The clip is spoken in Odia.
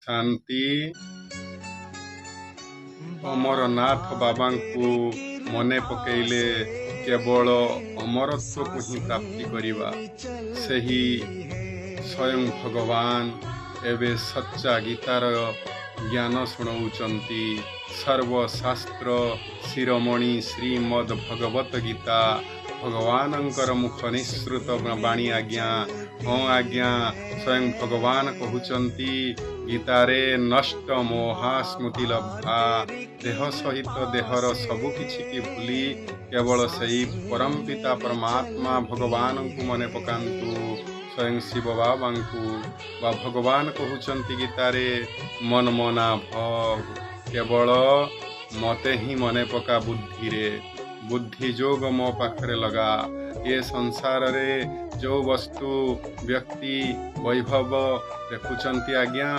ଶାନ୍ତି। ଅମରନାଥ ବାବାଙ୍କୁ ମନେ ପକେଇଲେ କେବଳ ଅମରତ୍ୱକୁ ହିଁ ପ୍ରାପ୍ତି କରିବା। ସେହି ସ୍ୱୟଂ ଭଗବାନ ଏବେ ସଚ୍ଚା ଗୀତାର ଜ୍ଞାନ ଶୁଣାଉଛନ୍ତି। ସର୍ବଶାସ୍ତ୍ର ଶିରୋମଣି ଶ୍ରୀମଦ୍ ଭଗବତ ଗୀତା, ଭଗବାନଙ୍କର ମୁଖ ନିଃସୃତ ବାଣୀ ଆଜ୍ଞା। ହଁ ଆଜ୍ଞା, ସ୍ୱୟଂ ଭଗବାନ କହୁଛନ୍ତି ଗୀତାରେ, ନଷ୍ଟ ମୋହା ସ୍ମୃତି ଲବ୍ଧା। ଦେହ ସହିତ ଦେହର ସବୁ କିଛିକି ଭୁଲି କେବଳ ସେଇ ପରମପିତା ପରମାତ୍ମା ଭଗବାନଙ୍କୁ ମନେ ପକାନ୍ତୁ, ସ୍ୱୟଂ ଶିବ ବାବାଙ୍କୁ। ବା ଭଗବାନ କହୁଛନ୍ତି ଗୀତାରେ, ମନମନା ଭବ, କେବଳ ମତେ ହିଁ ମନେ ପକା ବୁଦ୍ଧିରେ, ବୁଦ୍ଧି ଯୋଗ ମୋ ପାଖରେ ଲଗା। ଏ ସଂସାରରେ ଯେଉଁ ବସ୍ତୁ, ବ୍ୟକ୍ତି, ବୈଭବ ଦେଖୁଛନ୍ତି ଆଜ୍ଞା।